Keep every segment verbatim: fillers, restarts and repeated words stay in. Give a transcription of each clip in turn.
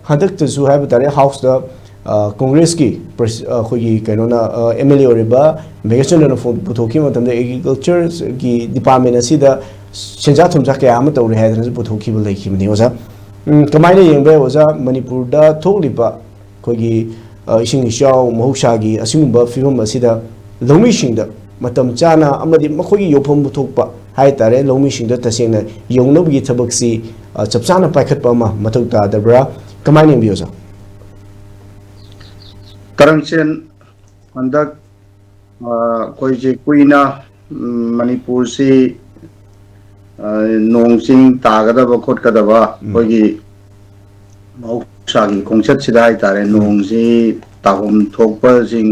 ꯍꯟꯗꯛꯇꯁꯨ ꯍꯥꯏꯕ ꯇꯥꯔꯦ, ꯍꯥꯎꯁꯇ, ꯑ, ꯀꯣꯡꯒ꯭ꯔꯦꯁꯀꯤ ꯄ꯭ꯔꯁ-, ꯑ, ꯑꯩꯈꯣꯏꯒꯤ ꯀꯩꯅꯣꯅ, ꯑ, ꯑꯦꯝ ꯑꯦꯜ ꯑꯦ ꯑꯣꯏꯔꯤꯕ ꯃꯦꯘꯆꯟꯗ꯭ꯔꯅ ꯐꯣꯟ ꯄꯨꯊꯣꯛꯈꯤꯕ ꯃꯇꯝꯗ ꯑꯦꯒ꯭ꯔꯤꯀꯜꯆꯔꯒꯤ ꯗꯤꯄꯥꯔꯠꯃꯦꯟ ꯑꯁꯤꯗ ꯁꯦꯟꯖꯥ ꯊꯨꯝꯖꯥ ꯀꯌꯥ ꯑꯃ ꯇꯧꯔꯦ ꯍꯥꯏꯗꯅꯁꯨ ꯄꯨꯊꯣꯛꯈꯤꯕ ꯂꯩꯈꯤꯕꯅꯤ꯫ ꯑꯣꯖꯥ, ꯎꯝ, ꯀꯃꯥꯏꯅ ꯌꯦꯡꯕ ꯌꯥꯏ, ꯑꯣꯖꯥ? ꯃꯅꯤꯄꯨꯔꯗ ꯊꯣꯛꯂꯤꯕ ꯑꯩꯈꯣꯏꯒꯤ, ꯑ, ꯏꯁꯤꯡ ꯏꯆꯥꯎ ꯃꯍꯧꯁꯥꯒꯤ ꯑꯁꯤꯒꯨꯝꯕ ꯐꯤꯕꯝ ꯑꯁꯤꯗ ꯂꯧꯃꯤꯁꯤꯡꯗ ꯃꯇꯝ ꯆꯥꯅ ꯑꯃꯗꯤ ꯃꯈꯣꯏꯒꯤ ꯌꯣꯛꯐꯝ ꯄꯨꯊꯣꯛꯄ ꯍꯥꯏ ꯇꯥꯔꯦ, ꯂꯧꯃꯤꯁꯤꯡꯗ ꯇꯁꯦꯡꯅ ꯌꯧꯅꯕꯒꯤ ꯊꯕꯛꯁꯤ, ꯑ, ꯆꯞ ꯆꯥꯅ ꯄꯥꯏꯈꯠꯄ ꯑꯃ ꯃꯊꯧ ꯇꯥꯗꯕ꯭ꯔꯥ? ꯀꯃꯥꯏꯅ ꯌꯦꯡꯕꯤ, ꯑꯣꯖꯥ? ꯀꯔꯝꯆꯦꯟ, ꯍꯟꯗꯛ, ꯑ, ꯑꯩꯈꯣꯏꯁꯦ ꯀꯨꯏꯅ, ꯎꯝ, ꯃꯅꯤꯄꯨꯔꯁꯤ, ꯑ, ꯅꯣꯡ ꯆꯤꯡ ꯇꯥꯒꯗꯕ ꯈꯣꯠꯀꯗꯕ ꯑꯩꯈꯣꯏꯒꯤ ꯃꯍꯧꯁꯥꯒꯤ ꯈꯣꯡꯆꯠꯁꯤꯗ ꯍꯥꯏꯇꯥꯔꯦ, ꯅꯣꯡꯁꯤ ꯇꯥꯐꯝ ꯊꯣꯛꯄꯁꯤꯡ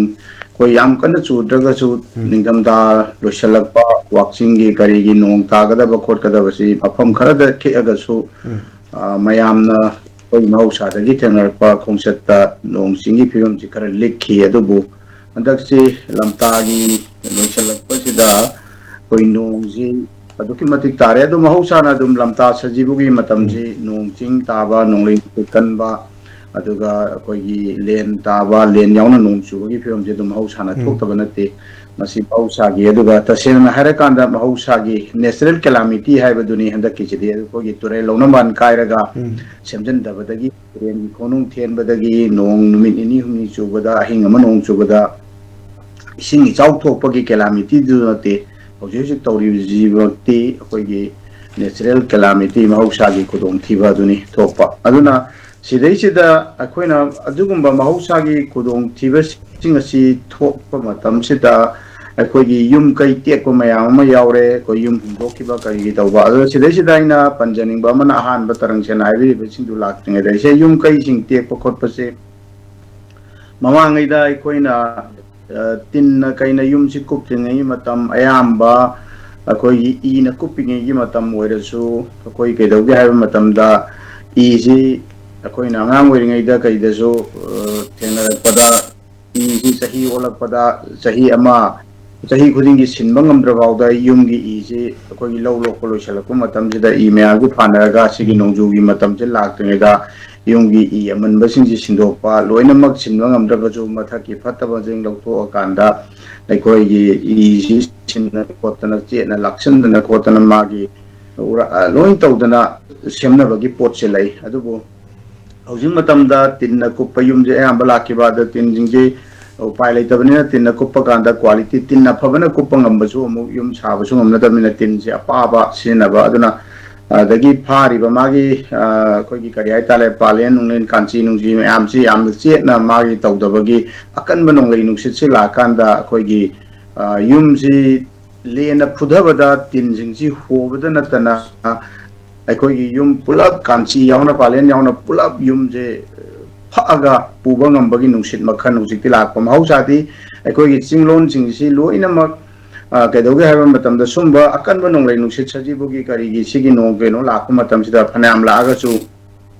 ꯑꯩꯈꯣꯏ ꯌꯥꯝ ꯀꯟꯅ ꯆꯨꯗ꯭ꯔꯒꯁꯨ, ꯅꯤꯡꯊꯝꯊꯥ ꯂꯣꯏꯁꯤꯜꯂꯛꯄ, ꯋꯥꯛꯆꯤꯡꯒꯤ ꯀꯔꯤꯒꯤ ꯅꯣꯡ ꯇꯥꯒꯗꯕ ꯈꯣꯠꯀꯗꯕꯁꯤ ꯃꯐꯝ ꯈꯔꯗ ꯈꯤꯛꯑꯒꯁꯨ, ꯑ, ꯃꯌꯥꯝꯅ ꯑꯩꯈꯣꯏ ꯃꯍꯧꯁꯥꯗꯒꯤ ꯊꯦꯡꯅꯔꯛꯄ ꯈꯣꯡꯆꯠꯇ ꯅꯣꯡ ꯆꯤꯡꯒꯤ ꯐꯤꯕꯝꯁꯤ ꯈꯔ ꯂꯤꯛꯈꯤ꯫ ꯑꯗꯨꯕꯨ ꯍꯟꯗꯛꯁꯤ ꯂꯝꯇꯥꯒꯤ ꯂꯣꯏꯁꯤꯜꯂꯛꯄꯁꯤꯗ ꯑꯩꯈꯣꯏ ꯅꯣꯡꯁꯤ ꯑꯗꯨꯛꯀꯤ ꯃꯇꯤꯛ ꯇꯥꯔꯦ꯫ ꯑꯗꯨ ꯃꯍꯧꯁꯥꯅ ꯑꯗꯨꯝ ꯂꯝꯇꯥ ꯁꯖꯤꯕꯨꯒꯤ ꯃꯇꯝꯁꯤ ꯅꯣꯡ ꯆꯤꯡ ꯇꯥꯕ, ꯅꯣꯡꯂꯩ ꯅꯨꯡꯁꯤꯠ ꯀꯟꯕ, ꯑꯗꯨꯒ ꯑꯩꯈꯣꯏꯒꯤ ꯂꯦꯟ ꯇꯥꯕ, ꯂꯦꯟ ꯌꯥꯎꯅ ꯅꯣꯡ ꯆꯨꯕꯒꯤ ꯐꯤꯕꯝꯁꯦ ꯑꯗꯨꯝ ꯃꯍꯧꯁꯥꯅ ꯊꯣꯛꯇꯕ ꯅꯠꯇꯦ꯫ ꯃꯁꯤ ꯃꯍꯧꯁꯥꯒꯤ, ꯑꯗꯨꯒ ꯇꯁꯦꯡꯅ ꯍꯥꯏꯔꯀꯥꯟꯗ ꯃꯍꯧꯁꯥꯒꯤ natural calamity ꯍꯥꯏꯕꯗꯨꯅꯤ ꯍꯟꯗꯛꯀꯤꯁꯤꯗꯤ꯫ ꯑꯩꯈꯣꯏꯒꯤ ꯇꯨꯔꯦꯜ ꯂꯧꯅꯝꯕꯥꯟ ꯀꯥꯏꯔꯒ ꯁꯦꯝꯖꯤꯟꯗꯕꯗꯒꯤ ꯇꯨꯔꯦꯜꯒꯤ ꯈꯣꯡꯅꯨꯡ ꯊꯦꯟꯕꯗꯒꯤ ꯅꯣꯡ ꯅꯨꯃꯤꯠ ꯅꯤꯅꯤ ꯍꯨꯝꯅꯤ ꯆꯨꯕꯗ, ꯑꯍꯤꯡ ꯑꯃ ꯅꯣꯡ ꯆꯨꯕꯗ ꯏꯁꯤꯡ ꯏꯆꯥꯎ ꯊꯣꯛꯄꯒꯤ calamity ꯗꯨ ꯅꯠꯇꯦ꯫ ꯍꯧꯖꯤꯛ ꯍꯧꯖꯤꯛ ꯇꯧꯔꯤꯕꯁꯤꯃꯛꯇꯤ ꯑꯩꯈꯣꯏꯒꯤ natural calamity, ꯃꯍꯧꯁꯥꯒꯤ ꯈꯨꯗꯣꯡꯊꯤꯕ ꯑꯗꯨꯅꯤ ꯊꯣꯛꯄ꯫ ꯑꯗꯨꯅ ꯁꯤꯗꯩꯁꯤꯗ ꯑꯩꯈꯣꯏꯅ ꯑꯗꯨꯒꯨꯝꯕ ꯃꯍꯧꯁꯥꯒꯤ ꯈꯨꯗꯣꯡꯊꯤꯕꯁꯤꯡ ꯑꯁꯤ ꯊꯣꯛꯄ ꯃꯇꯝꯁꯤꯗ ꯑꯩꯈꯣꯏꯒꯤ ꯌꯨꯝ ꯀꯩ ꯇꯦꯛꯄ ꯃꯌꯥꯝ ꯑꯃ ꯌꯥꯎꯔꯦ, ꯑꯩꯈꯣꯏ ꯌꯨꯝ ꯍꯨꯟꯗꯣꯛꯈꯤꯕ ꯀꯔꯤꯒꯤ ꯇꯧꯕ꯫ ꯑꯗꯣ ꯁꯤꯗꯩꯁꯤꯗ ꯑꯩꯅ ꯄꯟꯖꯅꯤꯡꯕ ꯑꯃꯅ, ꯑꯍꯥꯟꯕ ꯇꯔꯪꯁꯦꯅ ꯍꯥꯏꯕꯤꯔꯤꯕꯁꯤꯡꯗꯨ ꯂꯥꯛꯇ꯭ꯔꯤꯉꯩꯗ, ꯑꯩꯁꯦ ꯌꯨꯝ ꯀꯩꯁꯤꯡ ꯇꯦꯛꯄ ꯈꯣꯠꯄꯁꯦ ꯃꯃꯥꯡꯉꯩꯗ ꯑꯩꯈꯣꯏꯅ, ꯑ, ꯇꯤꯟꯅ ꯀꯩꯅ ꯌꯨꯝꯁꯤ ꯀꯨꯞꯇ꯭ꯔꯤꯉꯩꯒꯤ ꯃꯇꯝ, ꯑꯌꯥꯝꯕ ꯑꯩꯈꯣꯏꯒꯤ ꯏꯅ ꯀꯨꯞꯄꯤꯉꯩꯒꯤ ꯃꯇꯝ ꯑꯣꯏꯔꯁꯨ, ꯑꯩꯈꯣꯏ ꯀꯩꯗꯧꯒꯦ ꯍꯥꯏꯕ ꯃꯇꯝꯗ ꯏꯁꯤ ꯑꯩꯈꯣꯏꯅ ꯑꯉꯥꯡ ꯑꯣꯏꯔꯤꯉꯩꯗ ꯀꯩꯗꯁꯨ, ꯑ, ꯊꯦꯡꯅꯔꯛꯄꯗ, ꯏꯁꯤ ꯆꯍꯤ ꯑꯣꯜꯂꯛꯄꯗ, ꯆꯍꯤ ꯑꯃ ꯆꯍꯤ ꯈꯨꯗꯤꯡꯒꯤ ꯁꯤꯟꯕ ꯉꯝꯗ꯭ꯔꯐꯥꯎꯗ ꯌꯨꯝꯒꯤ ꯏꯁꯤ ꯑꯩꯈꯣꯏꯒꯤ ꯂꯧ ꯂꯣꯛꯄ ꯂꯣꯏꯁꯤꯜꯂꯛꯄ ꯃꯇꯝꯁꯤꯗ ꯏ ꯃꯌꯥꯝꯒꯤ ꯐꯥꯅꯔꯒ ꯁꯤꯒꯤ ꯎꯝ꯫ ꯅꯣꯡꯖꯨꯒꯤ ꯃꯇꯝꯁꯦ ꯂꯥꯛꯇ꯭ꯔꯤꯉꯩꯗ ꯌꯨꯝꯒꯤ ꯏ ꯑꯃꯟꯕꯁꯤꯡꯁꯤ ꯁꯤꯟꯗꯣꯛꯄ, ꯂꯣꯏꯅꯃꯛ ꯁꯤꯟꯕ ꯉꯝꯗ꯭ꯔꯕꯁꯨ ꯃꯊꯛꯀꯤ ꯐꯠꯇꯕꯁꯤꯡ ꯂꯧꯊꯣꯛꯑꯀꯥꯟꯗ ꯑꯩꯈꯣꯏꯒꯤ ꯏꯁꯤ ꯁꯤꯟꯗꯅ ꯈꯣꯠꯇꯅ, ꯆꯦꯠꯅ ꯂꯥꯛꯁꯤꯟꯗꯅ ꯈꯣꯠꯇꯅ ꯃꯥꯒꯤ ꯎꯔ-, ꯑ, ꯂꯣꯏ ꯇꯧꯗꯅ ꯁꯦꯝꯅꯕꯒꯤ ꯄꯣꯠꯁꯦ ꯂꯩ꯫ ꯑꯗꯨꯕꯨ ꯍꯧꯖꯤꯛ ꯃꯇꯝꯗ ꯇꯤꯟꯅ ꯀꯨꯞꯄ ꯌꯨꯝꯁꯦ ꯑꯌꯥꯝꯕ ꯂꯥꯛꯈꯤꯕ, ꯑꯗ ꯇꯤꯟꯁꯤꯡꯁꯦ ꯎꯄꯥꯏ ꯂꯩꯇꯕꯅꯤꯅ ꯇꯤꯟꯅ ꯀꯨꯞꯄ ꯀꯥꯟꯗ ꯀ꯭ꯋꯥꯂꯤꯇꯤ, ꯇꯤꯟ ꯑꯐꯕꯅ ꯀꯨꯞꯄ ꯉꯝꯕꯁꯨ ꯑꯃꯨꯛ ꯌꯨꯝ ꯁꯥꯕꯁꯨ ꯉꯝꯅꯗꯕꯅꯤꯅ ꯇꯤꯟꯁꯦ ꯑꯄꯥꯕ ꯁꯤꯖꯤꯟꯅꯕ꯫ ꯑꯗꯨꯅ ꯑꯗꯒꯤ ꯐꯥꯔꯤꯕ ꯃꯥꯒꯤ, ꯑ, ꯑꯩꯈꯣꯏꯒꯤ ꯀꯔꯤ ꯍꯥꯏꯇꯥꯔꯦ, ꯄꯥꯂꯦꯟ ꯅꯨꯡꯂꯦꯟ ꯀꯥꯟꯆꯤ ꯅꯨꯡꯆꯤ ꯃꯌꯥꯝꯁꯤ ꯌꯥꯝꯅ ꯆꯦꯠꯅ ꯃꯥꯒꯤ ꯇꯧꯗꯕꯒꯤ ꯑꯀꯟꯕ ꯅꯣꯡꯂꯩ ꯅꯨꯡꯁꯤꯠꯁꯤ ꯂꯥꯛꯀꯥꯟꯗ ꯑꯩꯈꯣꯏꯒꯤ, ꯑ, ꯌꯨꯝꯁꯤ ꯂꯦꯟꯅ ꯐꯨꯊꯕꯗ ꯇꯤꯟꯁꯤꯡꯁꯤ ꯍꯣꯕꯗ ꯅꯠꯇꯅ ꯑꯩꯈꯣꯏꯒꯤ ꯌꯨꯝ ꯄꯨꯂꯞ ꯀꯥꯟꯆꯤ ꯌꯥꯎꯅ ꯄꯥꯂꯦꯟ ꯌꯥꯎꯅ ꯄꯨꯂꯞ ꯌꯨꯝꯁꯦ ꯐꯛꯑꯒ ꯄꯨꯕ ꯉꯝꯕꯒꯤ ꯅꯨꯡꯁꯤꯠ ꯃꯈꯜ ꯍꯧꯖꯤꯛꯇꯤ ꯂꯥꯛꯄ꯫ ꯃꯍꯧꯁꯥꯗꯤ ꯑꯩꯈꯣꯏꯒꯤ ꯆꯤꯡꯂꯣꯟꯁꯤꯡꯁꯤ ꯂꯣꯏꯅꯃꯛ, ꯑ, ꯀꯩꯗꯧꯒꯦ ꯍꯥꯏꯕ ꯃꯇꯝꯗ ꯁꯨꯝꯕ ꯑꯀꯟꯕ ꯅꯣꯡꯂꯩ ꯅꯨꯡꯁꯤꯠ ꯁꯖꯤꯕꯨꯒꯤ ꯀꯔꯤꯒꯤ ꯁꯤꯒꯤ ꯅꯣꯡ ꯀꯩꯅꯣ ꯂꯥꯛꯄ ꯃꯇꯝꯁꯤꯗ ꯐꯅꯌꯥꯝ ꯂꯥꯛꯑꯒꯁꯨ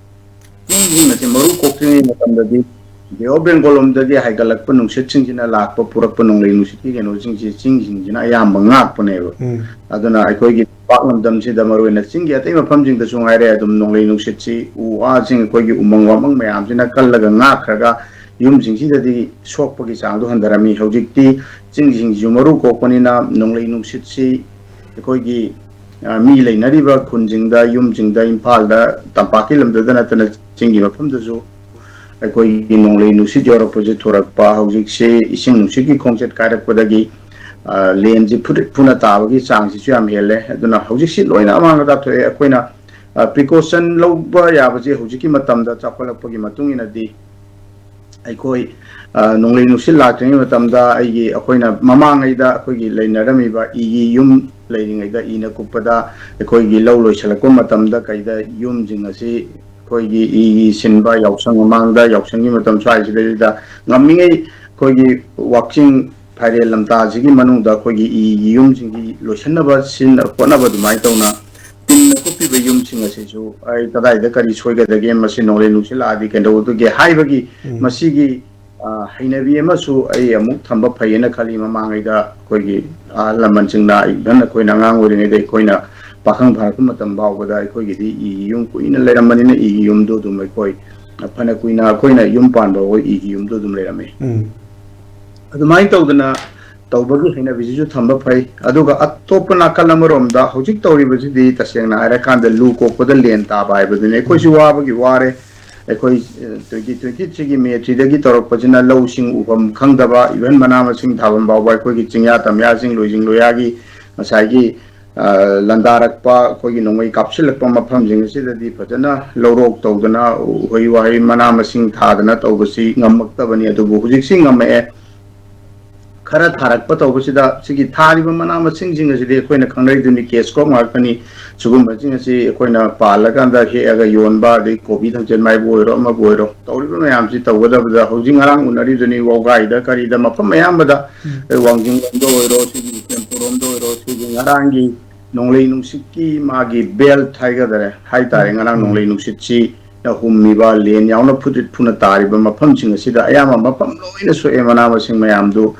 ꯆꯤꯡꯒꯤ ꯃꯁꯤ ꯃꯔꯨ ꯀꯣꯛꯇ꯭ꯔꯤꯉꯩ ꯃꯇꯝꯗꯗꯤ ꯕꯦ ꯑꯣꯐ ꯕꯦꯡꯒꯣꯜ ꯂꯣꯝꯗꯒꯤ ꯍꯥꯏꯒꯠꯂꯛꯄ ꯅꯨꯡꯁꯤꯠꯁꯤꯡꯁꯤꯅ ꯂꯥꯛꯄ ꯄꯨꯔꯛꯄ ꯅꯣꯡꯂꯩ ꯅꯨꯡꯁꯤꯠꯀꯤ ꯀꯩꯅꯣꯁꯤꯡꯁꯤ ꯆꯤꯡꯁꯤꯡꯁꯤꯅ ꯑꯌꯥꯝꯕ ꯉꯥꯛꯄꯅꯦꯕ꯫ ꯎꯝ꯫ ꯑꯗꯨꯅ ꯑꯩꯈꯣꯏꯒꯤ ꯄꯥꯛ ꯂꯝꯗꯝꯁꯤꯗ ꯃꯔꯨꯑꯣꯏꯅ ꯆꯤꯡꯒꯤ ꯑꯇꯩ ꯃꯐꯝꯁꯤꯡꯗꯁꯨ ꯉꯥꯏꯔꯦ ꯑꯗꯨꯝ ꯅꯣꯡꯂꯩ ꯅꯨꯡꯁꯤꯠꯁꯤ ꯎ ꯋꯥꯁꯤꯡ ꯑꯩꯈꯣꯏꯒꯤ ꯎꯃꯪ ꯋꯥꯃꯪ ꯃꯌꯥꯝꯁꯤꯅ ꯀꯜꯂꯒ ꯉꯥꯛꯈ꯭ꯔꯒ ꯌꯨꯝꯁꯤꯡꯁꯤꯗꯗꯤ ꯁꯣꯛꯄꯒꯤ ꯆꯥꯡꯗꯣ ꯍꯟꯊꯔꯝꯃꯤ꯫ ꯍꯧꯖꯤꯛꯇꯤ ꯆꯤꯡꯁꯤꯡꯁꯤꯁꯨ ꯃꯔꯨ ꯀꯣꯛꯄꯅꯤꯅ ꯅꯣꯡꯂꯩ ꯅꯨꯡꯁꯤꯠꯁꯤ ꯑꯩꯈꯣꯏꯒꯤ, ꯑ, ꯃꯤ ꯂꯩꯅꯔꯤꯕ ꯈꯨꯟꯁꯤꯡꯗ, ꯌꯨꯝꯁꯤꯡꯗ, ꯏꯝꯐꯥꯜꯗ, ꯇꯝꯄꯥꯛꯀꯤ ꯂꯝꯗꯗ ꯅꯠꯇꯅ ꯆꯤꯡꯒꯤ ꯃꯐꯝꯗꯁꯨ ꯑꯩꯈꯣꯏꯒꯤ ꯅꯣꯡꯂꯩ ꯅꯨꯡꯁꯤꯠ ꯌꯧꯔꯛꯄꯁꯦ ꯊꯣꯔꯛꯄ, ꯍꯧꯖꯤꯛꯁꯤ ꯏꯁꯤꯡ ꯅꯨꯡꯁꯤꯠꯀꯤ ꯈꯣꯡꯆꯠ ꯀꯥꯏꯔꯛꯄꯗꯒꯤ, ꯑ, ꯂꯦꯟꯁꯤ ꯐꯨꯔꯤꯠ ꯐꯨꯅ ꯇꯥꯕꯒꯤ ꯆꯥꯡꯁꯤꯁꯨ ꯌꯥꯝ ꯍꯦꯜꯂꯦ꯫ ꯑꯗꯨꯅ ꯍꯧꯖꯤꯛꯁꯤ ꯂꯣꯏꯅ ꯑꯃꯥꯡ ꯑꯇꯥ ꯊꯣꯛꯑꯦ꯫ ꯑꯩꯈꯣꯏꯅ, ꯑ, ꯄ꯭ꯔꯤꯀꯣꯁꯟ ꯂꯧꯕ ꯌꯥꯕꯁꯦ ꯍꯧꯖꯤꯛꯀꯤ ꯃꯇꯝꯗ ꯆꯥꯎꯈꯠꯂꯛꯄꯒꯤ ꯃꯇꯨꯡ ꯏꯟꯅꯗꯤ ꯑꯩꯈꯣꯏ, ꯑ, ꯅꯣꯡꯂꯩ ꯅꯨꯡꯁꯤꯠ ꯂꯥꯛꯇ꯭ꯔꯤꯉꯩ ꯃꯇꯝꯗ ꯑꯩꯒꯤ, ꯑꯩꯈꯣꯏꯅ ꯃꯃꯥꯡꯉꯩꯗ ꯑꯩꯈꯣꯏꯒꯤ ꯂꯩꯅꯔꯝꯃꯤꯕ ꯏꯒꯤ ꯌꯨꯝ ꯂꯩꯔꯤꯉꯩꯗ ꯏꯅ ꯀꯨꯞꯄꯗ ꯑꯩꯈꯣꯏꯒꯤ ꯂꯧ ꯂꯣꯏꯁꯤꯜꯂꯛꯄ ꯃꯇꯝꯗ ꯀꯩꯗ ꯌꯨꯝꯁꯤꯡ ꯑꯁꯤ ꯑꯩꯈꯣꯏꯒꯤ ꯏꯒꯤ ꯁꯤꯟꯕ ꯌꯥꯎꯁꯪ ꯃꯃꯥꯡꯗ, ꯌꯥꯎꯁꯪꯒꯤ ꯃꯇꯝ ꯁ꯭ꯋꯥꯏꯁꯤꯗꯩꯗ ꯉꯝꯃꯤꯉꯩ ꯑꯩꯈꯣꯏꯒꯤ ꯋꯥꯛꯆꯤꯡ ꯐꯥꯏꯔꯦꯜ ꯂꯝꯇꯥꯁꯤꯒꯤ ꯃꯅꯨꯡꯗ ꯑꯩꯈꯣꯏꯒꯤ ꯏꯒꯤ ꯌꯨꯝꯁꯤꯡꯒꯤ ꯂꯣꯏꯁꯤꯟꯅꯕ ꯁꯤꯟꯅ ꯈꯣꯠꯅꯕ ꯑꯗꯨꯃꯥꯏꯅ ꯇꯧꯅ ꯇꯤꯟꯅ ꯀꯨꯞꯄꯤꯕ ꯌꯨꯝꯁꯤꯡ ꯑꯁꯤꯁꯨ ꯑꯩ ꯀꯗꯥꯏꯗ ꯀꯔꯤ ꯁꯣꯏꯒꯗꯒꯦ, ꯃꯁꯤ ꯅꯣꯡꯂꯩ ꯅꯨꯡꯁꯤꯠ ꯂꯥꯛꯑꯗꯤ ꯀꯩꯗꯧꯒꯗꯒꯦ ꯍꯥꯏꯕꯒꯤ ꯎꯝ꯫ ꯃꯁꯤꯒꯤ ꯑ, ꯍꯩꯅꯕꯤ ꯑꯃꯁꯨ ꯑꯩ ꯑꯃꯨꯛ ꯊꯝꯕ ꯐꯩꯌꯦꯅ ꯈꯜꯂꯤ꯫ ꯃꯃꯥꯡꯉꯩꯗ ꯑꯩꯈꯣꯏꯒꯤ ꯑꯍꯜ ꯂꯃꯟꯁꯤꯡꯅ, even ꯑꯩꯈꯣꯏꯅ ꯑꯉꯥꯡ ꯑꯣꯏꯔꯤꯉꯩꯗ, ꯑꯩꯈꯣꯏꯅ ꯄꯥꯈꯪ ꯐꯥꯔꯛꯄ ꯃꯇꯝ ꯐꯥꯎꯕꯗ ꯑꯩꯈꯣꯏꯒꯤꯗꯤ ꯏꯒꯤ ꯌꯨꯝ ꯀꯨꯏꯅ ꯂꯩꯔꯝꯕꯅꯤꯅ, ꯏꯒꯤ ꯌꯨꯝꯗꯣ ꯑꯗꯨꯝ ꯑꯩꯈꯣꯏ ꯐꯅ ꯀꯨꯏꯅ ꯑꯩꯈꯣꯏꯅ ꯌꯨꯝ ꯄꯥꯟꯕ ꯍꯣꯏ ꯏꯒꯤ ꯌꯨꯝꯗꯣ ꯑꯗꯨꯝ ꯂꯩꯔꯝꯃꯤ꯫ ꯎꯝ꯫ ꯑꯗꯨꯃꯥꯏꯅ ꯇꯧꯗꯅ ꯇꯧꯕꯒꯤ ꯍꯩꯅꯕꯤꯁꯤꯁꯨ ꯊꯝꯕ ꯐꯩ꯫ ꯑꯗꯨꯒ ꯑꯇꯣꯞꯄ ꯅꯥꯀꯜ ꯑꯃꯔꯣꯝꯗ ꯍꯧꯖꯤꯛ ꯇꯧꯔꯤꯕꯁꯤꯗꯤ ꯇꯁꯦꯡꯅ ꯍꯥꯏꯔꯀꯥꯟꯗ ꯂꯨ ꯀꯣꯛꯄꯗ ꯂꯦꯟ ꯇꯥꯕ ꯍꯥꯏꯕꯗꯨꯅꯤ꯫ ꯑꯩꯈꯣꯏꯁꯨ ꯎꯝ꯫ ꯋꯥꯕꯒꯤ ꯋꯥꯔꯦ꯫ ꯑꯩꯈꯣꯏ, ꯑ, twenty twenty-three-ꯒꯤ May three-ꯗꯒꯤ ꯇꯧꯔꯛꯄꯁꯤꯅ ꯂꯧꯁꯤꯡ ꯎꯐꯝ ꯈꯪꯗꯕ, even ꯃꯅꯥ ꯃꯁꯤꯡ ꯊꯥꯐꯝ ꯐꯥꯎꯕ ꯑꯩꯈꯣꯏꯒꯤ ꯆꯤꯡꯌꯥ ꯇꯝꯌꯥꯁꯤꯡ, ꯂꯣꯏꯖꯤꯡ ꯂꯣꯏꯌꯥꯒꯤ ꯉꯁꯥꯏꯒꯤ, ꯑ, ꯂꯟꯗꯥꯔꯛꯄ, ꯑꯩꯈꯣꯏꯒꯤ ꯅꯣꯡꯃꯩ ꯀꯥꯞꯁꯤꯜꯂꯛꯄ ꯃꯐꯝꯁꯤꯡ ꯑꯁꯤꯗꯗꯤ ꯐꯖꯅ ꯂꯧꯔꯣꯛ ꯇꯧꯗꯅ, ꯎꯍꯩ ꯋꯥꯍꯩ ꯃꯅꯥ ꯃꯁꯤꯡ ꯊꯥꯗꯅ ꯇꯧꯕꯁꯤ ꯉꯝꯃꯛꯇꯕꯅꯤ꯫ ꯑꯗꯨꯕꯨ ꯍꯧꯖꯤꯛꯁꯤ ꯉꯝꯃꯛꯑꯦ꯫ ꯈꯔ ꯊꯥꯔꯛꯄ ꯇꯧꯕꯁꯤꯗ ꯁꯤꯒꯤ ꯊꯥꯔꯤꯕ ꯃꯅꯥ ꯃꯁꯤꯡꯁꯤꯡ ꯑꯁꯤꯗꯤ ꯑꯩꯈꯣꯏꯅ ꯈꯪꯅꯔꯤꯗꯨꯅꯤ, cash crop ꯉꯥꯛꯇꯅꯤ꯫ ꯁꯤꯒꯨꯝꯕꯁꯤꯡ ꯑꯁꯤ ꯑꯩꯈꯣꯏꯅ ꯄꯥꯜꯂꯀꯥꯟꯗ ꯍꯦꯛꯑꯒ ꯌꯣꯟꯕ, ꯑꯗꯩ ꯀꯣꯕꯤ ꯊꯝꯆꯦꯠ ꯃꯥꯏꯕꯨ ꯑꯣꯏꯔꯣ, ꯑꯃꯕꯨ ꯑꯣꯏꯔꯣ, ꯇꯧꯔꯤꯕ ꯃꯌꯥꯝꯁꯤ ꯇꯧꯒꯗꯕꯗ ꯍꯧꯖꯤꯛ ꯉꯔꯥꯡ ꯎꯅꯔꯤꯗꯨꯅꯤ, ꯋꯥꯎꯒꯥꯏꯗ ꯀꯔꯤꯗ ꯃꯐꯝ ꯑꯌꯥꯝꯕꯗ, ꯎꯝ꯫ ꯑꯩ ꯋꯥꯡꯖꯤꯡ ꯂꯣꯝꯗ ꯑꯣꯏꯔꯣ, ꯁꯤꯒꯤ ꯕꯤꯁꯦꯝꯄꯨꯔ ꯂꯣꯝꯗ ꯑꯣꯏꯔꯣ, ꯁꯤꯒꯤ ꯉꯔꯥꯡꯒꯤ ꯅꯣꯡꯂꯩ ꯅꯨꯡꯁꯤꯠꯀꯤ ꯃꯥꯒꯤ belt ꯍꯥꯏꯒꯗ꯭ꯔꯦ ꯍꯥꯏꯇꯥꯔꯦ, ꯉꯔꯥꯡ ꯎꯝ꯫ ꯅꯣꯡꯂꯩ ꯅꯨꯡꯁꯤꯠꯁꯤ ꯅ ꯍꯨꯝꯃꯤꯕ, ꯂꯦꯟ ꯌꯥꯎꯅ ꯐꯨꯗ꯭ꯔꯤꯠ ꯐꯨꯅ ꯇꯥꯔꯤꯕ ꯃꯐꯝꯁꯤꯡ ꯑꯁꯤꯗ ꯑꯌꯥꯝꯕ ꯃꯐꯝ ꯂꯣꯏꯅ ꯁꯣꯛꯑꯦ꯫ ꯃꯅꯥ ꯃꯁꯤꯡ ꯃꯌꯥꯝꯗꯨ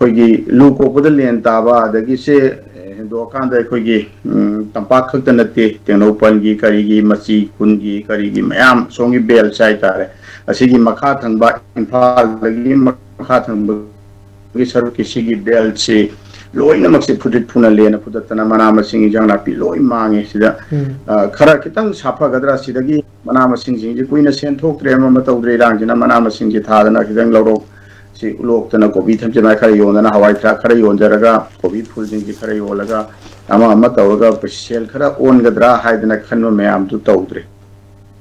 ꯑꯩꯈꯣꯏꯒꯤ ꯂꯨ ꯀꯣꯛꯄꯗ ꯂꯦꯟ ꯇꯥꯕ, ꯑꯗꯒꯤ ꯁꯦ, ꯑꯦ, ꯍꯦꯟꯗꯣꯛꯑꯀꯥꯟꯗ ꯑꯩꯈꯣꯏꯒꯤ, ꯎꯝ, ꯇꯝꯄꯥꯛ ꯈꯛꯇ ꯅꯠꯇꯦ, ꯇꯦꯡꯅꯧꯄꯜꯒꯤ, ꯀꯔꯤꯒꯤ, ꯃꯆꯤ ꯈꯨꯟꯒꯤ, ꯀꯔꯤꯒꯤ ꯃꯌꯥꯝ ꯁꯣꯝꯒꯤ belt ꯍꯥꯏꯇꯥꯔꯦ, ꯑꯁꯤꯒꯤ ꯃꯈꯥ ꯊꯪꯕ ꯏꯝꯐꯥꯜꯗꯒꯤ ꯃꯈꯥ ꯊꯪꯕ ꯒꯤ ꯁꯔꯨꯛꯀꯤ ꯁꯤꯒꯤ belt ꯁꯤ ꯂꯣꯏꯅꯃꯛꯁꯦ ꯐꯨꯗ꯭ꯔꯤꯠ ꯐꯨꯅ ꯂꯦꯟꯅ ꯐꯨꯗꯠꯇꯅ ꯃꯅꯥ ꯃꯁꯤꯡ, ꯏꯟꯖꯥꯡ ꯅꯥꯄꯤ ꯂꯣꯏ ꯃꯥꯡꯉꯦ꯫ ꯁꯤꯗ, ꯎꯝ꯫ ꯑ, ꯈꯔ ꯈꯤꯇꯪ ꯁꯥꯐꯒꯗ꯭ꯔꯥ, ꯁꯤꯗꯒꯤ ꯃꯅꯥ ꯃꯁꯤꯡꯁꯤꯡꯁꯤ ꯀꯨꯏꯅ ꯁꯦꯟ ꯊꯣꯛꯇ꯭ꯔꯦ, ꯑꯃ ꯑꯃ ꯇꯧꯗ꯭ꯔꯦ, ꯏꯔꯥꯡꯁꯤꯅ ꯃꯅꯥ ꯃꯁꯤꯡꯁꯤ ꯊꯥꯗꯅ ꯈꯤꯇꯪ ꯂꯧꯔꯣꯛ ꯁꯤ ꯂꯣꯛꯇꯅ ꯀꯣꯕꯤ ꯊꯝꯆꯦꯠ ꯃꯥꯏ ꯈꯔ ꯌꯣꯟꯗꯅ, ꯍꯋꯥꯏ ꯊꯔꯥꯛ ꯈꯔ ꯌꯣꯟꯖꯔꯒ, ꯀꯣꯕꯤ ꯐꯨꯜꯁꯤꯡꯁꯤ ꯈꯔ ꯌꯣꯜꯂꯒ, ꯑꯃ ꯑꯃ ꯇꯧꯔꯒ ꯁꯦꯜ ꯈꯔ ꯑꯣꯟꯒꯗ꯭ꯔꯥ ꯍꯥꯏꯗꯅ ꯈꯟꯕ ꯃꯌꯥꯝꯗꯨ ꯇꯧꯗ꯭ꯔꯦ꯫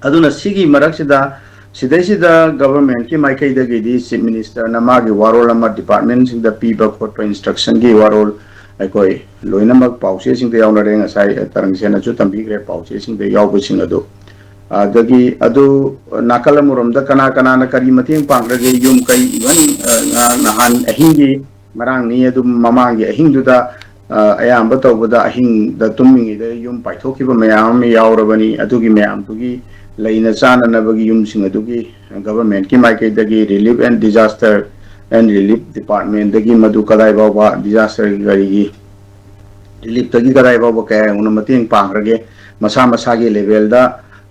ꯑꯗꯨꯅ ꯁꯤꯒꯤ ꯃꯔꯛꯁꯤꯗ, ꯁꯤꯗꯩꯁꯤꯗ government ꯀꯤ ꯃꯥꯏꯀꯩꯗꯒꯤꯗꯤ Chief Minister ꯅ ꯃꯥꯒꯤ ꯋꯥꯔꯣꯜ ꯑꯃ department ꯁꯤꯡꯗ ꯄꯤꯕ ꯈꯣꯠꯄ instruction ꯒꯤ ꯋꯥꯔꯣꯜ ꯑꯩꯈꯣꯏ ꯂꯣꯏꯅꯃꯛ ꯄꯥꯎꯆꯦꯁꯤꯡꯗ ꯌꯥꯎꯅꯔꯦ꯫ ꯉꯁꯥꯏ ꯇꯔꯪꯁꯦꯅꯁꯨ ꯇꯝꯕꯤꯈ꯭ꯔꯦ ꯄꯥꯎꯆꯦꯁꯤꯡꯗ ꯌꯥꯎꯕꯁꯤꯡ ꯑꯗꯨ꯫ ꯑꯗꯒꯤ ꯑꯗꯨ ꯅꯥꯀꯜ ꯑꯃꯔꯣꯝꯗ ꯀꯅꯥ ꯀꯅꯥꯅ ꯀꯔꯤ ꯃꯇꯦꯡ ꯄꯥꯡꯈ꯭ꯔꯒꯦ? ꯌꯨꯝ ꯀꯩ, even, ꯑ, ꯉꯍꯥꯛ ꯅꯍꯥꯟ ꯑꯍꯤꯡꯒꯤ, ꯉꯔꯥꯡꯅꯤ ꯑꯗꯨꯝ ꯃꯃꯥꯡꯒꯤ ꯑꯍꯤꯡꯗꯨꯗ, ꯑ, ꯑꯌꯥꯝꯕ ꯇꯧꯕꯗ ꯑꯍꯤꯡꯗ ꯇꯨꯝꯃꯤꯉꯩꯗ ꯌꯨꯝ ꯄꯥꯏꯊꯣꯛꯈꯤꯕ ꯃꯌꯥꯝ ꯑꯃ ꯌꯥꯎꯔꯕꯅꯤ꯫ ꯑꯗꯨꯒꯤ ꯃꯌꯥꯝꯗꯨꯒꯤ ꯂꯩꯅ ꯆꯥꯅꯅꯕꯒꯤ ꯌꯨꯝꯁꯤꯡ ꯑꯗꯨꯒꯤ government ꯀꯤ ꯃꯥꯏꯀꯩꯗꯒꯤ Relief and Disaster and Relief Department ꯇꯒꯤ ꯃꯗꯨ ꯀꯗꯥꯏ ꯐꯥꯎꯕ disaster ꯒꯤ ꯀꯔꯤꯒꯤ relief ꯇꯒꯤ ꯀꯗꯥꯏ ꯐꯥꯎꯕ ꯀꯌꯥ ꯌꯧꯅ ꯃꯇꯦꯡ ꯄꯥꯡꯈ꯭ꯔꯒꯦ, ꯃꯁꯥ ꯃꯁꯥꯒꯤ level ꯗ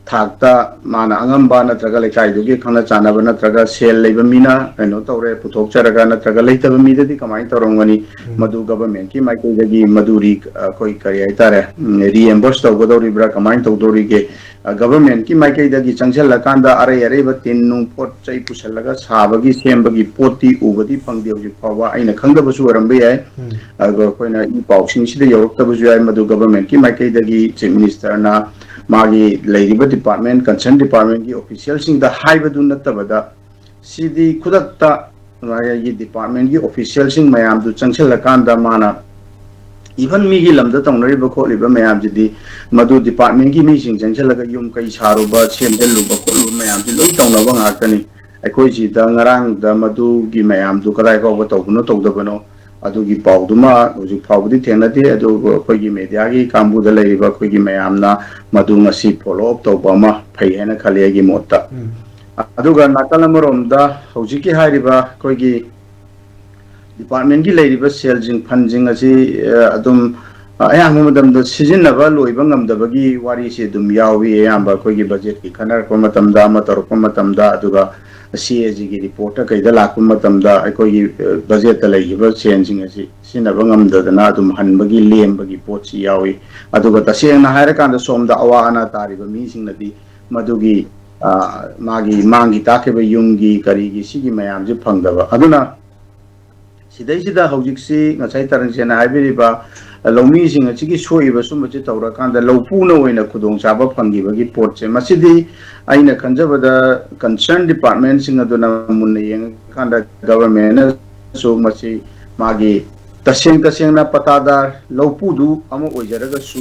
ꯊꯥꯛꯇ ꯃꯥꯅ ꯑꯉꯝꯕ ꯅꯠꯇ꯭ꯔꯒ ꯂꯩꯀꯥꯏꯗꯨꯒꯤ ꯈꯪꯅ ꯆꯥꯟꯅꯕ ꯅꯠꯇ꯭ꯔꯒ ꯁꯦꯜ ꯂꯩꯕ ꯃꯤꯅ ꯀꯩꯅꯣ ꯇꯧꯔꯦ ꯄꯨꯊꯣꯛꯆꯔꯒ, ꯅꯠꯇ꯭ꯔꯒ ꯂꯩꯇꯕ ꯃꯤꯗꯗꯤ ꯀꯃꯥꯏꯅ ꯇꯧꯔꯝꯒꯅꯤ? ꯎꯝ꯫ ꯃꯗꯨ government ꯀꯤ ꯃꯥꯏꯀꯩꯗꯒꯤ ꯃꯗꯨ ꯔꯤ-, ꯑꯩꯈꯣꯏ ꯀꯔꯤ ꯍꯥꯏꯇꯥꯔꯦ, ꯎꯝ, reimburse ꯇꯧꯒꯗꯧꯔꯤꯕ꯭ꯔꯥ, ꯀꯃꯥꯏꯅ ꯇꯧꯗꯧꯔꯤꯒꯦ? ꯑ, government ꯀꯤ ꯃꯥꯏꯀꯩꯗꯒꯤ ꯆꯪꯁꯤꯜꯂꯀꯥꯟꯗ ꯑꯔꯩ ꯑꯔꯩꯕ ꯇꯤꯟ ꯅꯨꯡ ꯄꯣꯠ ꯆꯩ ꯄꯨꯁꯜꯂꯒ ꯁꯥꯕꯒꯤ ꯁꯦꯝꯕꯒꯤ ꯄꯣꯠꯇꯤ ꯎꯕꯗꯤ ꯐꯪꯗꯦ ꯍꯧꯖꯤꯛ ꯐꯥꯎꯕ꯫ ꯑꯩꯅ ꯈꯪꯗꯕꯁꯨ ꯑꯣꯏꯔꯝꯕ ꯌꯥꯏ꯫ ꯎꯝ꯫ ꯑꯗꯨꯒ ꯑꯩꯈꯣꯏꯅ ꯏ ꯄꯥꯎꯁꯤꯡꯁꯤꯗ ꯌꯧꯔꯛꯇꯕꯁꯨ ꯌꯥꯏ, ꯃꯗꯨ government ꯀꯤ ꯃꯥꯏꯀꯩꯗꯒꯤ Chief Minister ꯅ ꯃꯥꯒꯤ ꯂꯩꯔꯤꯕ department, concern department ꯀꯤ official ꯁꯤꯡꯗ ꯍꯥꯏꯕꯗꯨ ꯅꯠꯇꯕꯗ, ꯁꯤꯗꯤ ꯈꯨꯗꯛꯇ ꯃꯥꯒꯤ department ꯀꯤ official ꯁꯤꯡ ꯃꯌꯥꯝꯗꯨ ꯆꯪꯁꯤꯜꯂꯀꯥꯟꯗ ꯃꯥꯅ even ꯃꯤꯒꯤ ꯂꯝꯗ ꯇꯧꯅꯔꯤꯕ ꯈꯣꯠꯂꯤꯕ ꯃꯌꯥꯝꯁꯤꯗꯤ ꯃꯗꯨ department ꯀꯤ ꯃꯤꯁꯤꯡ ꯆꯪꯁꯤꯜꯂꯒ ꯌꯨꯝ ꯀꯩ ꯁꯥꯔꯨꯕ, ꯁꯦꯝꯖꯤꯜꯂꯨꯕ ꯈꯣꯠꯂꯨꯕ ꯃꯌꯥꯝꯁꯤ ꯂꯣꯏ ꯇꯧꯅꯕ ꯉꯥꯛꯇꯅꯤ꯫ ꯑꯩꯈꯣꯏ ꯁꯤꯗ ꯉꯔꯥꯡꯗ ꯃꯗꯨꯒꯤ ꯃꯌꯥꯝꯗꯨ ꯀꯗꯥꯏ ꯐꯥꯎꯕ ꯇꯧꯕꯅꯣ ꯇꯧꯗꯕꯅꯣ ꯑꯗꯨꯒꯤ ꯄꯥꯎꯗꯨꯃ ꯍꯧꯖꯤꯛ ꯐꯥꯎꯕꯗꯤ ꯊꯦꯡꯅꯗꯦ꯫ ꯑꯗꯨꯕꯨ ꯑꯩꯈꯣꯏꯒꯤ media ꯒꯤ ꯀꯥꯡꯕꯨꯗ ꯂꯩꯔꯤꯕ ꯑꯩꯈꯣꯏꯒꯤ ꯃꯌꯥꯝꯅ ꯃꯗꯨ ꯉꯁꯤ follow up ꯇꯧꯕ ꯑꯃ ꯐꯩ ꯍꯥꯏꯅ ꯈꯜꯂꯤ ꯑꯩꯒꯤ ꯃꯣꯠꯇ꯫ ꯎꯝ꯫ ꯑꯗꯨꯒ ꯅꯥꯀꯜ ꯑꯃꯔꯣꯝꯗ ꯍꯧꯖꯤꯛꯀꯤ ꯍꯥꯏꯔꯤꯕ ꯑꯩꯈꯣꯏꯒꯤ department ꯀꯤ ꯂꯩꯔꯤꯕ ꯁꯦꯜꯁꯤꯡ, fund ꯁꯤꯡ ꯑꯁꯤ, ꯑ, ꯑꯗꯨꯝ, ꯑ, ꯑꯌꯥꯝꯕ ꯃꯇꯝꯗ ꯁꯤꯖꯤꯟꯅꯕ ꯂꯣꯏꯕ ꯉꯝꯗꯕꯒꯤ ꯋꯥꯔꯤꯁꯤ ꯑꯗꯨꯝ ꯌꯥꯎꯏ꯫ ꯑꯌꯥꯝꯕ ꯑꯩꯈꯣꯏꯒꯤ budget ꯀꯤ ꯈꯟꯅꯔꯛꯄ ꯃꯇꯝꯗ, ꯑꯃ ꯇꯧꯔꯛꯄ ꯃꯇꯝꯗ, ꯑꯗꯨꯒ C A G ꯒꯤ report ꯇ ꯀꯩꯗ ꯂꯥꯛꯄ ꯃꯇꯝꯗ ꯑꯩꯈꯣꯏꯒꯤ, ꯑ, budget ꯇ ꯂꯩꯈꯤꯕ ꯁꯦꯜꯁꯤꯡ ꯑꯁꯤ ꯁꯤꯖꯤꯟꯅꯕ ꯉꯝꯗꯗꯅ ꯑꯗꯨꯝ ꯍꯟꯕꯒꯤ ꯂꯦꯝꯕꯒꯤ ꯄꯣꯠꯁꯤ ꯌꯥꯎꯏ꯫ ꯑꯗꯨꯒ ꯇꯁꯦꯡꯅ ꯍꯥꯏꯔꯀꯥꯟꯗ ꯁꯣꯝꯗ ꯑꯋꯥ ꯑꯅꯥ ꯇꯥꯔꯤꯕ ꯃꯤꯁꯤꯡꯅꯗꯤ ꯃꯗꯨꯒꯤ, ꯑ, ꯃꯥꯒꯤ ꯃꯥꯡꯈꯤ ꯇꯥꯛꯈꯤꯕ ꯌꯨꯝꯒꯤ ꯀꯔꯤꯒꯤ ꯁꯤꯒꯤ ꯃꯌꯥꯝꯁꯤ ꯐꯪꯗꯕ꯫ ꯑꯗꯨꯅ ꯁꯤꯗꯩꯁꯤꯗ ꯍꯧꯖꯤꯛꯁꯤ ꯉꯁꯥꯏ ꯇꯔꯟꯁꯦꯟꯅ ꯍꯥꯏꯕꯤꯔꯤꯕ ꯂꯧꯃꯤꯁꯤꯡ ꯑꯁꯤꯒꯤ ꯁꯣꯛꯏꯕ ꯁꯨꯝꯕꯁꯤ ꯇꯧꯔꯀꯥꯟꯗ ꯂꯧꯄꯨꯅ ꯑꯣꯏꯅ ꯈꯨꯗꯣꯡꯆꯥꯕ ꯐꯪꯈꯤꯕꯒꯤ ꯄꯣꯠꯁꯦ, ꯃꯁꯤꯗꯤ ꯑꯩꯅ ꯈꯟꯖꯕꯗ concern department ꯁꯤꯡ ꯑꯗꯨꯅ ꯃꯨꯟꯅ ꯌꯦꯡꯉꯀꯥꯟꯗ government ꯅꯁꯨ ꯃꯁꯤ ꯃꯥꯒꯤ ꯇꯁꯦꯡ ꯇꯁꯦꯡꯅ ꯄꯇꯥꯗꯥꯔ ꯂꯧꯄꯨꯗꯨ ꯑꯃ ꯑꯣꯏꯖꯔꯒꯁꯨ,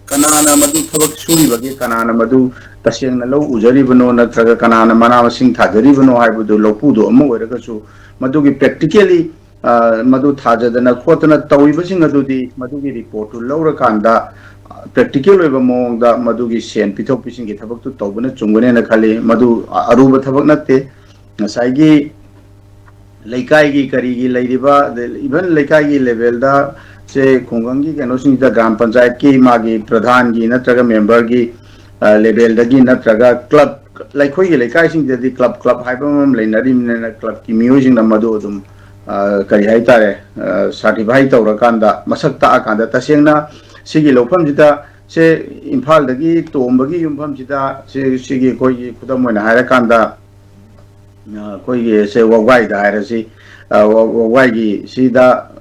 ꯀꯅꯥꯅ ꯃꯗꯨ ꯊꯕꯛ ꯁꯨꯔꯤꯕꯒꯦ, ꯀꯅꯥꯅ ꯃꯗꯨ ꯇꯁꯦꯡꯅ ꯂꯧ ꯎꯖꯔꯤꯕꯅꯣ, ꯅꯠꯇ꯭ꯔꯒ ꯀꯅꯥꯅ ꯃꯅꯥ ꯃꯁꯤꯡ ꯊꯥꯖꯔꯤꯕꯅꯣ ꯍꯥꯏꯕꯗꯨ ꯂꯧꯄꯨꯗꯨ ꯑꯃ ꯑꯣꯏꯔꯒꯁꯨ ꯃꯗꯨꯒꯤ practically, ꯑ, ꯃꯗꯨ ꯊꯥꯖꯗꯅ ꯈꯣꯠꯇꯅ ꯇꯧꯔꯤꯕꯁꯤꯡ ꯑꯗꯨꯗꯤ ꯃꯗꯨꯒꯤ report ꯇꯨ ꯂꯧꯔꯀꯥꯟꯗ ꯄ꯭ꯔꯦꯛꯇꯤꯀꯦꯜ ꯑꯣꯏꯕ ꯃꯑꯣꯡꯗ ꯃꯗꯨꯒꯤ ꯁꯦꯟ ꯄꯤꯊꯣꯛ ꯄꯤꯁꯤꯟꯒꯤ ꯊꯕꯛꯇꯨ ꯇꯧꯕꯅ ꯆꯨꯝꯒꯅꯦꯅ ꯈꯜꯂꯤ꯫ ꯃꯗꯨ ꯑꯔꯨꯕ ꯊꯕꯛ ꯅꯠꯇꯦ꯫ ꯉꯁꯥꯏꯒꯤ ꯂꯩꯀꯥꯏꯒꯤ ꯀꯔꯤꯒꯤ ꯂꯩꯔꯤꯕ, ꯏꯚꯟ ꯂꯩꯀꯥꯏꯒꯤ ꯂꯦꯚꯦꯜꯗ ꯁꯦ ꯈꯨꯡꯒꯪꯒꯤ ꯀꯩꯅꯣꯁꯤꯡꯁꯤꯗ ꯒ꯭ꯔꯥꯝ ꯄꯟꯆꯥꯌꯠꯀꯤ ꯃꯥꯒꯤ ꯄ꯭ꯔꯙꯥꯟꯒꯤ ꯅꯠꯇ꯭ꯔꯒ ꯃꯦꯝꯕꯔꯒꯤ ꯂꯦꯚꯦꯜꯗꯒꯤ ꯅꯠꯇ꯭ꯔꯒ ꯀ꯭ꯂꯕ, ꯑꯩꯈꯣꯏꯒꯤ ꯂꯩꯀꯥꯏꯁꯤꯡꯗꯗꯤ ꯀ꯭ꯂꯕ ꯀ꯭ꯂꯕ ꯍꯥꯏꯕ ꯑꯃ ꯂꯩꯅꯔꯤꯕꯅꯤꯅ ꯀ꯭ꯂꯕꯀꯤ ꯃꯤꯑꯣꯏꯁꯤꯡꯅ ꯃꯗꯨ ꯑꯗꯨꯝ ꯀꯔꯤ ꯍꯥꯏꯇꯥꯔꯦ, ꯁꯥꯔꯇꯤꯐꯥꯏ ꯇꯧꯔꯀꯥꯟꯗ ꯃꯁꯛ ꯇꯥꯛꯑꯀꯥꯟꯗ ꯇꯁꯦꯡꯅ ꯁꯤꯒꯤ ꯂꯧꯐꯝꯁꯤꯗ ꯁꯦ ꯏꯝꯐꯥꯜꯗꯒꯤ ꯇꯣꯝꯕꯒꯤ ꯌꯨꯝꯐꯝꯁꯤꯗ ꯁꯤ ꯁꯤꯒꯤ ꯑꯩꯈꯣꯏꯒꯤ ꯈꯨꯗꯝ ꯑꯣꯏꯅ ꯍꯥꯏꯔꯀꯥꯟꯗ ꯑꯩꯈꯣꯏꯒꯤ ꯁꯦ ꯋꯥꯒꯥꯏꯗ ꯍꯥꯏꯔꯁꯤ, ꯋꯥꯒꯥꯏꯒꯤ ꯁꯤꯗ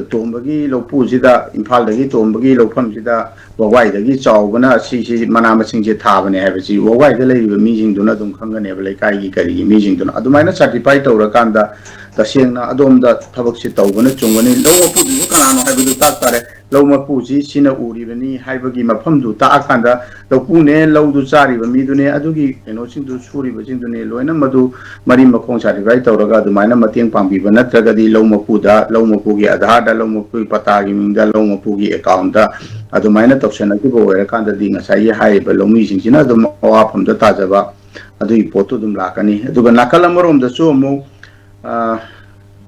ꯇꯣꯝꯕꯒꯤ ꯂꯧꯄꯨꯁꯤꯗ ꯏꯝꯐꯥꯜꯗꯒꯤ ꯇꯣꯝꯕꯒꯤ ꯂꯧꯐꯝꯁꯤꯗ ꯋꯥꯒꯥꯏꯗꯒꯤ ꯆꯥꯎꯕꯅ ꯁꯤꯁꯤ ꯃꯅꯥ ꯃꯁꯤꯡꯁꯦ ꯊꯥꯕꯅꯦ ꯍꯥꯏꯕꯁꯤ ꯋꯥꯒꯥꯏꯗ ꯂꯩꯔꯤꯕ ꯃꯤꯁꯤꯡꯗꯨꯅ ꯑꯗꯨꯝ ꯈꯪꯒꯅꯦꯕ, ꯂꯩꯀꯥꯏꯒꯤ ꯀꯔꯤꯒꯤ ꯃꯤꯁꯤꯡꯗꯨꯅ꯫ ꯑꯗꯨꯃꯥꯏꯅ ꯁꯥꯔꯇꯤꯐꯥꯏ ꯇꯧꯔꯀꯥꯟꯗ ꯇꯁꯦꯡꯅ ꯑꯗꯣꯝꯗ ꯊꯕꯛꯁꯤ ꯇꯧꯕꯅ ꯆꯨꯝꯒꯅꯤ꯫ ꯂꯧ ꯃꯄꯨꯗꯨꯁꯨ ꯀꯅꯥꯅꯣ ꯍꯥꯏꯕꯗꯨ ꯇꯥꯛ ꯇꯥꯔꯦ꯫ ꯂꯧ ꯃꯄꯨꯁꯤ ꯁꯤꯅ ꯎꯔꯤꯕꯅꯤ ꯍꯥꯏꯕꯒꯤ ꯃꯐꯝꯗꯨ ꯇꯥꯛꯑꯀꯥꯟꯗ ꯂꯧꯄꯨꯅꯦ, ꯂꯧꯗꯨ ꯆꯥꯔꯤꯕ ꯃꯤꯗꯨꯅꯦ, ꯑꯗꯨꯒꯤ ꯀꯩꯅꯣꯁꯤꯡꯗꯨ ꯁꯨꯔꯤꯕꯁꯤꯡꯗꯨꯅꯦ, ꯂꯣꯏꯅ ꯃꯗꯨ ꯃꯔꯤ ꯃꯈꯣꯡ ꯁꯥꯔꯇꯤꯐꯥꯏ ꯇꯧꯔꯒ ꯑꯗꯨꯃꯥꯏꯅ ꯃꯇꯦꯡ ꯄꯥꯡꯕꯤꯕ ꯅꯠꯇ꯭ꯔꯒꯗꯤ ꯂꯧ ꯃꯄꯨꯗ, ꯂꯧ ꯃꯄꯨꯒꯤ ꯑꯙꯥꯔꯗ, ꯂꯧ ꯃꯄꯨꯒꯤ ꯄꯇꯥꯒꯤ ꯃꯤꯡꯗ, ꯂꯧ ꯃꯄꯨꯒꯤ ꯑꯦꯀꯥꯎꯟꯗ ꯑꯗꯨꯃꯥꯏꯅ ꯇꯧꯁꯟꯅꯈꯤꯕ ꯑꯣꯏꯔꯀꯥꯟꯗꯗꯤ ꯉꯁꯥꯏꯒꯤ ꯍꯥꯏꯔꯤꯕ ꯂꯧꯃꯤꯁꯤꯡꯁꯤꯅ ꯑꯗꯨꯝ ꯑꯋꯥꯐꯝꯗ ꯇꯥꯖꯕ ꯑꯗꯨꯒꯤ ꯄꯣꯠꯇꯨ ꯑꯗꯨꯝ ꯂꯥꯛꯀꯅꯤ꯫ ꯑꯗꯨꯒ ꯅꯥꯀꯜ ꯑꯃꯔꯣꯝꯗꯁꯨ ꯑꯃꯨꯛ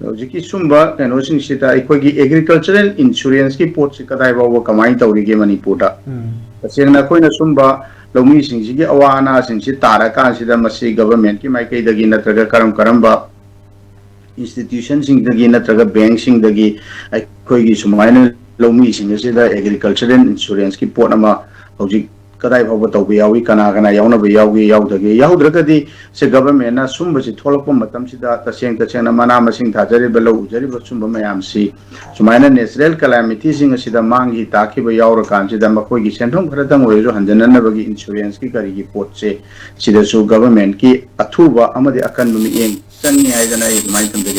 ꯍꯧꯖꯤꯛꯀꯤ ꯁꯨꯝꯕ ꯀꯩꯅꯣꯁꯤꯡꯁꯤꯗ ꯑꯩꯈꯣꯏꯒꯤ ꯑꯦꯒ꯭ꯔꯤꯀꯜꯆꯔꯦꯜ ꯏꯟꯁꯨꯔꯦꯟꯁꯀꯤ ꯄꯣꯠꯁꯤ ꯀꯗꯥꯏ ꯐꯥꯎꯕ ꯀꯃꯥꯏꯅ ꯇꯧꯔꯤꯒꯦ ꯃꯅꯤꯄꯨꯔꯗ? ꯎꯝ꯫ ꯇꯁꯦꯡꯅ ꯑꯩꯈꯣꯏꯅ ꯁꯨꯝꯕ ꯂꯧꯃꯤꯁꯤꯡꯁꯤꯒꯤ ꯑꯋꯥ ꯑꯅꯥꯁꯤꯡꯁꯤ ꯇꯥꯔꯀꯥꯟꯁꯤꯗ ꯃꯁꯤ ꯒꯚꯔꯟꯃꯦꯟꯠꯀꯤ ꯃꯥꯏꯀꯩꯗꯒꯤ ꯅꯠꯇ꯭ꯔꯒ ꯀꯔꯝ ꯀꯔꯝꯕ ꯏꯟꯁꯇꯤꯇ꯭ꯌꯨꯁꯟꯁꯤꯡꯗꯒꯤ ꯅꯠꯇ꯭ꯔꯒ ꯕꯦꯡꯛꯁꯤꯡꯗꯒꯤ ꯑꯩꯈꯣꯏꯒꯤ ꯁꯨꯃꯥꯏꯅ ꯂꯧꯃꯤꯁꯤꯡ ꯑꯁꯤꯗ ꯑꯦꯒ꯭ꯔꯤꯀꯜꯆꯔꯦꯜ ꯏꯟꯁꯨꯔꯦꯟꯁꯀꯤ ꯄꯣꯠ ꯑꯃ ꯍꯧꯖꯤꯛ ꯀꯗꯥꯏ ꯐꯥꯎꯕ ꯇꯧꯕ ꯌꯥꯎꯏ, ꯀꯅꯥ ꯀꯅꯥ ꯌꯥꯎꯅꯕ ꯌꯥꯎꯒꯦ, ꯌꯥꯎꯗꯒꯦ? ꯌꯥꯎꯗ꯭ꯔꯒꯗꯤ ꯁꯦ ꯒꯚꯔꯟꯃꯦꯟꯠꯅ ꯁꯨꯝꯕꯁꯤ ꯊꯣꯛꯂꯛꯄ ꯃꯇꯝꯁꯤꯗ ꯇꯁꯦꯡ ꯇꯁꯦꯡꯅ ꯃꯅꯥ ꯃꯁꯤꯡ ꯊꯥꯖꯔꯤꯕ, ꯂꯧ ꯎꯖꯔꯤꯕ ꯁꯨꯝꯕ ꯃꯌꯥꯝꯁꯤ ꯁꯨꯃꯥꯏꯅ ꯅꯦꯆꯔꯦꯜ ꯀꯦꯂꯥꯃꯤꯇꯤꯁꯤꯡ ꯑꯁꯤꯗ ꯃꯥꯡꯈꯤ ꯇꯥꯛꯈꯤꯕ ꯌꯥꯎꯔꯀꯥꯟꯁꯤꯗ ꯃꯈꯣꯏꯒꯤ ꯁꯦꯟꯐꯝ ꯈꯔꯇꯪ ꯑꯣꯏꯔꯁꯨ ꯍꯟꯖꯅꯅꯕꯒꯤ ꯏꯟꯁꯨꯔꯦꯟꯁꯀꯤ ꯀꯔꯤꯒꯤ ꯄꯣꯠꯁꯦ ꯁꯤꯗꯁꯨ ꯒꯚꯔꯟꯃꯦꯟꯠꯀꯤ ꯑꯊꯨꯕ ꯑꯃꯗꯤ ꯑꯀꯟꯕ ꯃꯤꯠꯌꯦꯡ ꯆꯪꯉꯤ ꯍꯥꯏꯗꯅ ꯑꯩ ꯑꯗꯨꯃꯥꯏꯅ ꯊꯝꯖꯒꯦ꯫